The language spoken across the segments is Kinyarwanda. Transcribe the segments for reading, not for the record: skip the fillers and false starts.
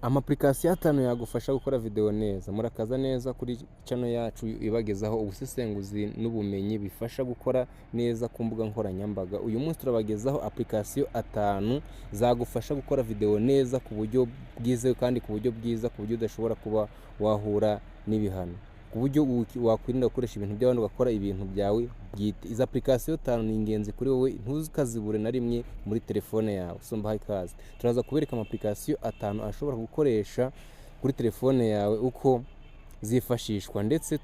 Ama application atanu yagufasha gukora video neza. Murakaza neza kuri channel yacu ibagezaho ubusesenguzi n'ubumenyi bifasha gukora neza ku mbuga nkoranyambaga. Uyu munsi turabagezaho application atanu zagufasha gukora video neza ku buryo bwizewe kandi ku buryo bwiza, ku buryo udashobora kuba wahura n'ibihano, ku buryo wakwirinda gukoresha ibintu by'abandi ugakora ibintu byawe bwite. Izi application atanu ni ingenzi kuri wowe, ntukazibure na rimwe muri telefone yawe. So mbahaye ikaze, turaza kubereka ama application atanu ashobora gukoresha kuri telefone yawe, uko zifashishwa, ndetse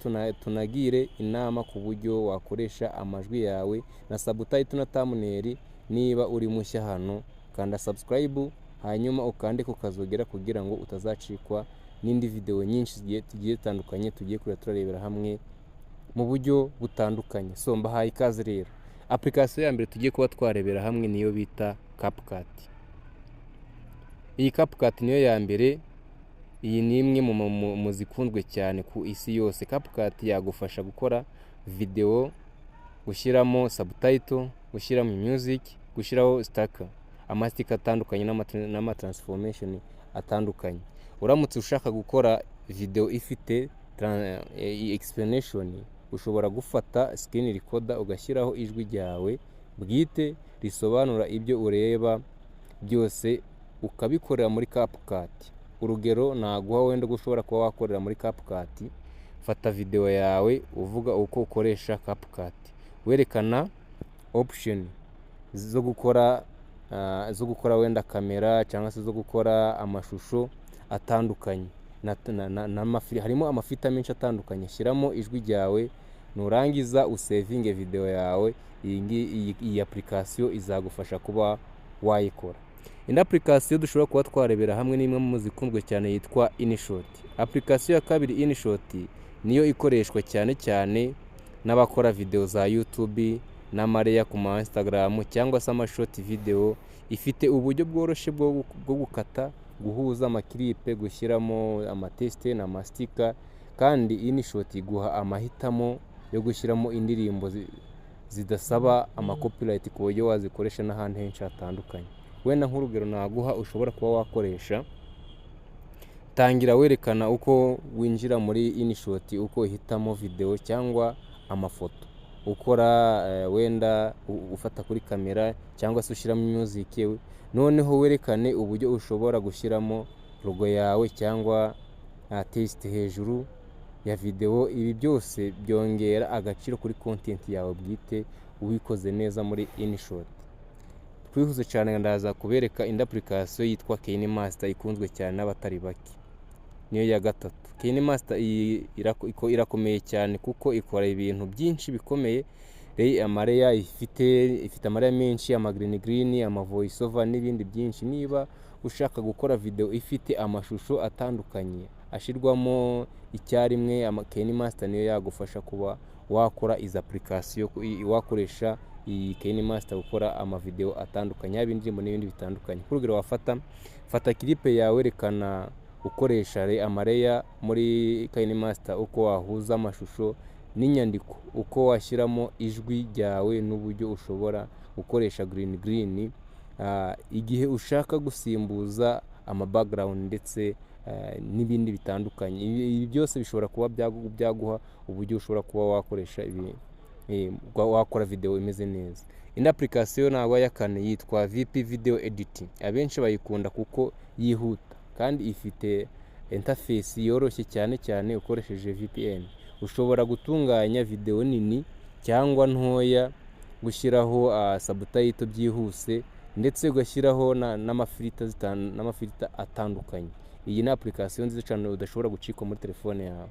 tunagire inama ku buryo wakoresha amajwi yawe na subtitle na thumbnail. Niba uri mushya hano, kanda subscribe, hanyuma ukande ku kazogera kugira ngo utazacikwa n'indi video nyinshi zigiye zitandukanye tugiye kureba, turarebera hamwe mu buryo butandukanye. So mbahaye ikaze rero. Application ya mbere tugiye kuba twarebera hamwe niyo bita CapCut. Iyi CapCut niyo ya mbere, iyi ni imwe mu zikunzwe cyane ku isi yose. CapCut yagufasha gukora video, gushyiramo subtitle, gushyiramo music, gushyiraho sticker, ama sticker atandukanye n'ama transformation atandukanye. Uramutse ushaka gukora video ifite explanation, ushobora gufata screen recorder ugashyiraho ijwi ryawe bwite risobanura ibyo ureba byose, ukabikorera muri CapCut. Urugero naguha wenda ushobora kuba wakorera muri CapCut: fata video yawe uvuga uko ukoresha CapCut, werekana option zo gukora wenda kamera cyangwa se zo gukora amashusho atandukanye, harimo ama filter menshi atandukanye. Shyiramo ijwi ryawe, nurangiza usevinge video yawe. Iyi application izagufasha kuba wayikora. Indi application dushobora kuba twarebera hamwe ni imwe mu zikunzwe cyane yitwa InShot. Application ya kabiri, InShot, niyo ikoreshwa cyane cyane n'abakora video za YouTube n'ama reel ku ma Instagram cyangwa se ama short video. Ifite uburyo bworoshye bwo gukata, guhuza ama clip, gushyiramo ama text n'ama sticker. Kandi InShot iguha amahitamo yo gushyiramo indirimbo zidasaba ama copyright, ku buryo wazikoresha n'ahandi henshi hatandukanye. Wenda nk'urugero naguha ushobora kuba wakoresha: tangira werekana uko winjira muri InShot, uko uhitamo video cyangwa amafoto, ukora wenda ufata kuri kamera cyangwa se ushyiramo music, noneho werekane uburyo ushobora gushyiramo logo yawe cyangwa text hejuru ya video. Ibi byose byongera agaciro kuri content yawe bwite ubikoze neza muri InShot. Twihuse cyane, ndaza kubereka indi application yitwa KineMaster, ikunzwe cyane n'abatari bake, niyo ya gatatu. KineMaster iyi irakomeye cyane kuko ikora ibintu byinshi bikomeye. Ama layer ifite ama layer menshi, ama green green, ama voice over n'ibindi byinshi. Niba ushaka gukora video ifite amashusho atandukanye ashyirwamo icyarimwe, KineMaster niyo yagufasha kuba wakora izi application, wakoresha iyi KineMaster gukora amavideo atandukanye, yaba indirimbo n'ibindi bitandukanye. Nk'urugero wafata, fata clip yawe, werekana ukoresha ama layer muri KineMaster, uko wahuza amashusho n'inyandiko, uko washyiramo ijwi ryawe n'uburyo ushobora gukoresha green green igihe ushaka gusimbuza ama background, ndetse n'ibindi bitandukanye. Ibi byose bishobora kuba byaguha uburyo ushobora kuba wakoresha ibi, wakora video imeze neza. Indi application ntabwo ya kane yitwa VP Video Edit. Abenshi bayikunda kuko yihuta kandi ifite interface yoroshye, cyane cyane ukoresheje VPN. Ushobora gutunganya video nini cyangwa ntoya, gushyiraho subtitle byihuse, ndetse ugashyiraho n'ama filter atandukanye. Iyi ni application nziza cyane udashobora gucikwa muri telefone yawe.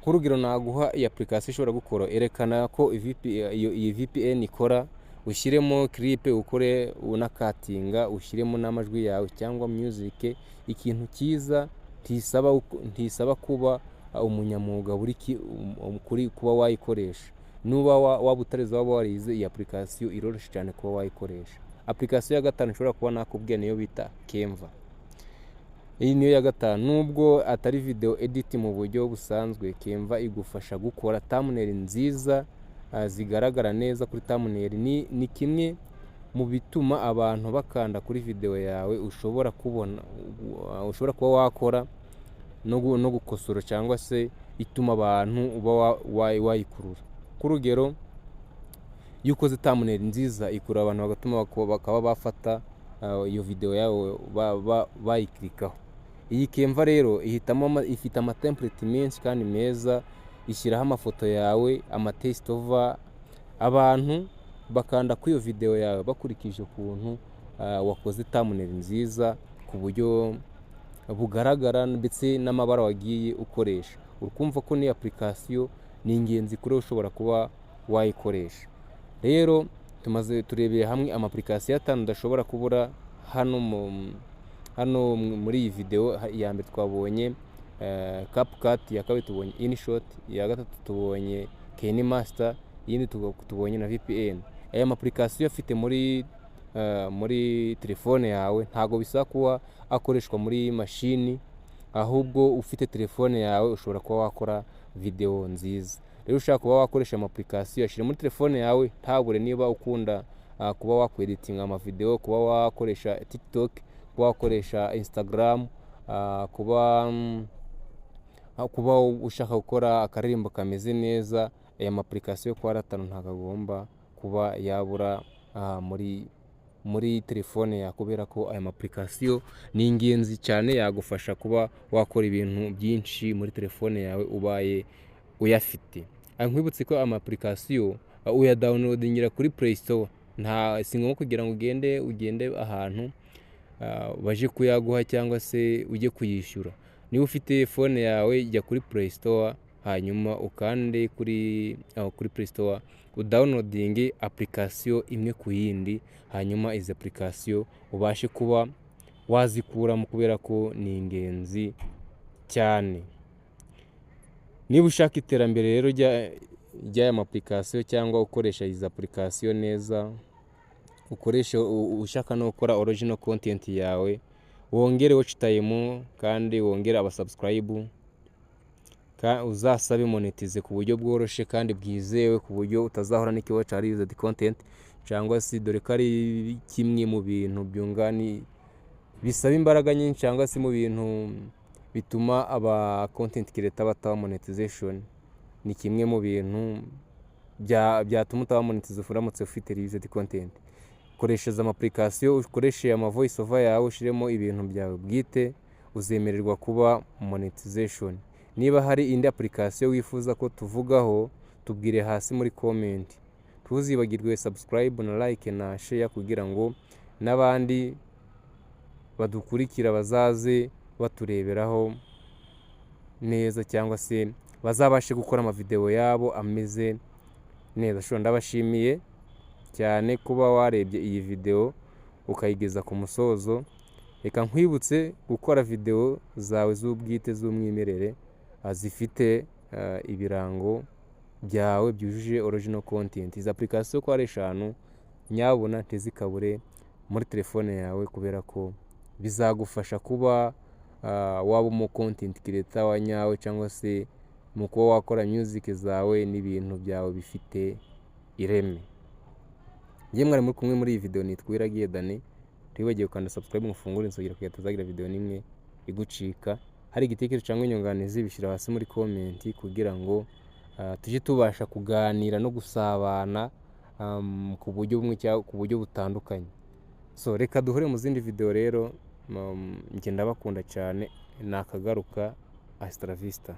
Nk'urugero naguha iyi application ishobora gukora: erekana ko iyi VPN ikora, ushyiremo clip, ukore unakatinga, ushyiremo n'amajwi yawe cyangwa music. Ikintu cyiza, ntisaba kuba umunyamwuga buri kuri kuba wayikoresha. Nuba waba utarize, waba warize, iyi application iroroshye cyane kuba wayikoresha. Application ya gatanu nshobora kuba nakubwiye niyo bita Canva. Iyi niyo ya gatanu. Nubwo atari video edit mu buryo busanzwe, Canva igufasha gukora thumbnail nziza zigaragara neza kuri thumbnail. Ni kimwe mu bituma abantu bakanda kuri videwo yawe ushobora kubona, ushobora kuba wakora no gukosora cyangwa se ituma abantu uba wayikurura. K'urugero, iyo ukoze thumbnail nziza ikurura abantu, bagatuma bakaba bafata iyo videwo yawe bayikirikaho. Iyi Canva rero ihitamo ifite amatemplate menshi kandi meza, ishyiraho amafoto yawe, amatext over, abantu bakanda kuri iyo videwo yawe bakurikije ukuntu wakoze thumbnail nziza ku buryo bugaragara, ndetse n'amabara wagiye ukoresha. Uri kumva ko ni application ni ingenzi kuri wowe, ushobora kuba wayikoresha. Rero tumaze turebeye hamwe ama application 5 udashobora kubura hano muri iyi video. Iya mbere twabonye CapCut, iya kabiri tubonye InShot, iya gatatu tubonye KineMaster, iyindi tubonye na VPN. Aya ma application afite muri telefone yawe, ntabwo bisaba kuba akoreshwa muri mashini, ahubwo ufite telefone yawe ushobora kuba wakora video nziza. Rero ushaka kuba wakoresha ama application, yashyira muri telefone yawe, ntabure. Niba ukunda kuba wakweditinga amavideo, kuba wakoresha TikTok, kuba wakoresha Instagram, kuba ushaka gukora akaririmbo kameze neza, aya ma application uko ari 5 ntabwo agomba kuba yabura muri telefone yawe, kubera ko aya ma application ni ingenzi cyane, yagufasha kuba wakora ibintu byinshi muri telefone yawe ubaye uyafite. Nkwibutse ko ama application uyadownloadingira kuri Play Store, nta si ngombwa kugira ngo ugende ahantu baje kuyaguha cyangwa se ujye kuyishyura. Niba ufite phone yawe, jya kuri Play Store, hanyuma ukande kuri Play Store, udownloadinge application imwe ku yindi, hanyuma izi application ubashe kuba wazikuramo, kubera ko ni ingenzi cyane. Niba ushaka iterambere rero ry'aya ma application, cyangwa ukoresha izi application neza, ukoreshe ushaka no gukora original content yawe, wongere watch time kandi wongere abasubscribe, uzasabe monetize ku buryo bworoshye kandi bwizewe, ku buryo utazahura n'ikibazo cya reused content, cyangwa se dore ko ari kimwe mu bintu byungani bisaba imbaraga nyinshi, cyangwa se mu bintu bituma aba content creator bataba monetization. Ni kimwe mu bintu byatuma utaba monetize uramutse ufite reused content. Koresha ama application, ukoreshe ama voice over yawe, ushyiremo ibintu byawe bwite, uzemererwa kuba monetization. Niba hari indi application wifuza ko tuvugaho, tubwire hasi muri comment. Ntuzibagirwe subscribe na like na share, kugira ngo n'abandi badukurikira bazaze batureberaho neza, cyangwa se bazabashe gukora amavideo yabo ameze neza. Shobora ndabashimiye cyane kuba warebye iyi video ukayigeza ku musozo. Reka nkwibutse gukora video zawe z'ubwite z'umwimerere, zifite ibirango byawe byujuje original content. Izi application uko ari 5 nyabuna ntizikabure muri telefone yawe, kubera ko bizagufasha kuba waba umu content creator wa nyawe, cyangwa se mu kuba wakora music zawe n'ibintu byawe bifite ireme. Njye mwari muri kumwe muri iyi video nitwa Uwiragiye Dani. Ntiwibagiwe gukanda subscribe, mufungure inzogera kugira hatazagira video n'imwe igucika. Hari igitekerezo cyangwa inyunganizi, bishyira hasi muri comment, kugira ngo tujye tubasha kuganira no gusabana ku buryo bumwe cyangwa ku buryo butandukanye. So reka duhure mu zindi video rero. Njye ndabakunda cyane, nakagaruka, hasta la vista.